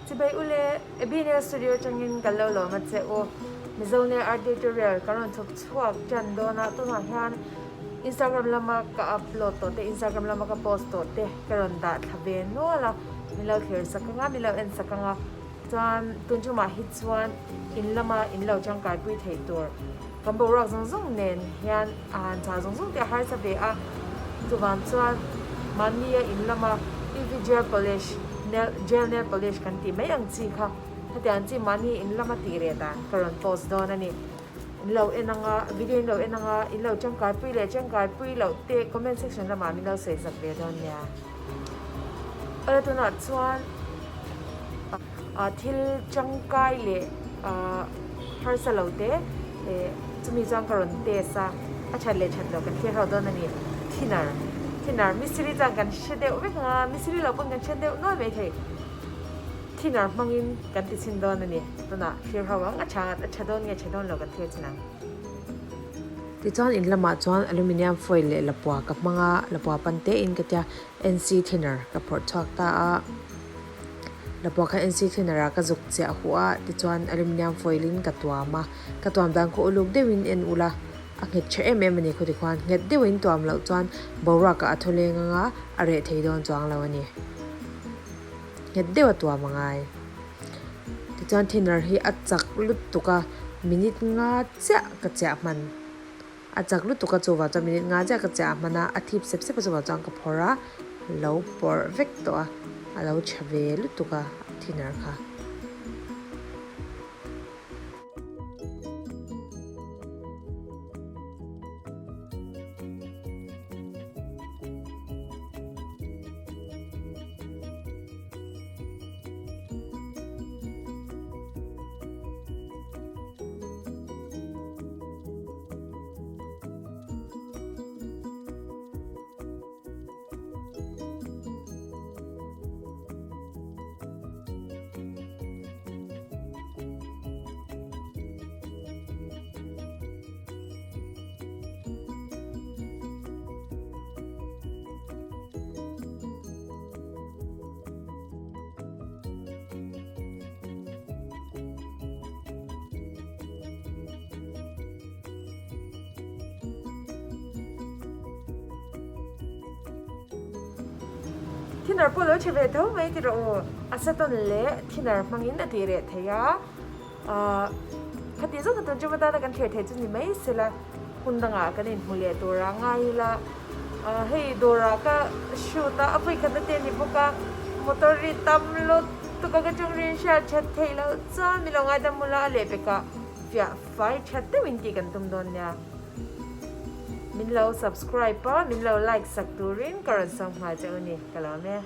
Chibai ule, Abby-Nail Studio atangin kan lo lawm a che u. Mizo Nail Art Tutorial kan rawn chhawp chhuak tan dawn a, tunah hian Instagram lama ka upload tawh te, Instagram lama ka post tawh te ka rawn dah thla ve nual a, min lo thlir sak ang a, min lo en sak ang a. Chuan tun tumah hi chuan in lama in lo tangkai pui theih tur kan boruak zawng zawng nen hian a han chah zawng zawng te a harsa ve a, chuvang chuan mahnia in lama UV gel polish nail gel nail polish kan tih mai ang chi kha hetiang chi mahni in lama tih reh dan ka rawn post dawn a ni. In lo en anga video in lo en anga in lo tangkai pui leh tangkai pui loh te comment section lamah min lo sawi zak ve dawn nia. Awle tunah chuan ah thil tangkai leh ah harsa lo te eh chumi chuan ka rawn test a, a that leh that loh kan thlir ho dawn a ni. Thinner thinner mistiri chuan kan hre deuh vek ang a, mistiri lo pawn kan hre deuh nual maithei. Thinner hmangin kan ti chhin dawn a ni. Tunah thlir ho ang a tha a tha dawn nge tha dawn lo kan thlir chin ang. Tichuan in lamah chuan aluminium foil leh lapua ka hmang a, lapua pan te in ka tia NC thinner ka phawrh chhuak ta a. Lapua kha NC thinner ah ka zuk chiah huh a, tichuan aluminium foil in ka tuam a, ka tuam dan khaw uluk deuhin en ula a nghet tha em em a ni khaw tikhuan nghet deuhin tuam loh chuan boruak ah a thaw leng anga a reh thei dawn chuang lo a ni. Nghet deuh a tuam a ngai. Tichuan thinner hi a chak lutuk a, minute nga chiah ka chiah hman. A chak lutuk a chuvang chuan minute nga chiah ka chiah hman a, a thip sep sep a chuvang chuan ka phawrh a, lo pawrh vek tawh a, a lo tha ve lutuk a thinner kha. Thinner pawh lo che ve tho mai ti rawh u. Acetone leh thinner hmangin a tih reh thei a. Ahh khati zawk a tun chu atana kan thlir thei chu ni mai sela hun dangah kan inhmu leh tur a ngai ila ahh hei dawrah ka shoot a a vawi khatna te a ni bawk a motor ri tam lut tuk a ka chung rin hriat that theih loh chuan min lo ngaidam mula a lehpekah fiah fai that deuhin tih kan tum dawn nia min lo subscribe a min lo like sak turin ka rawn sawm nghal che u ni ka lawm e.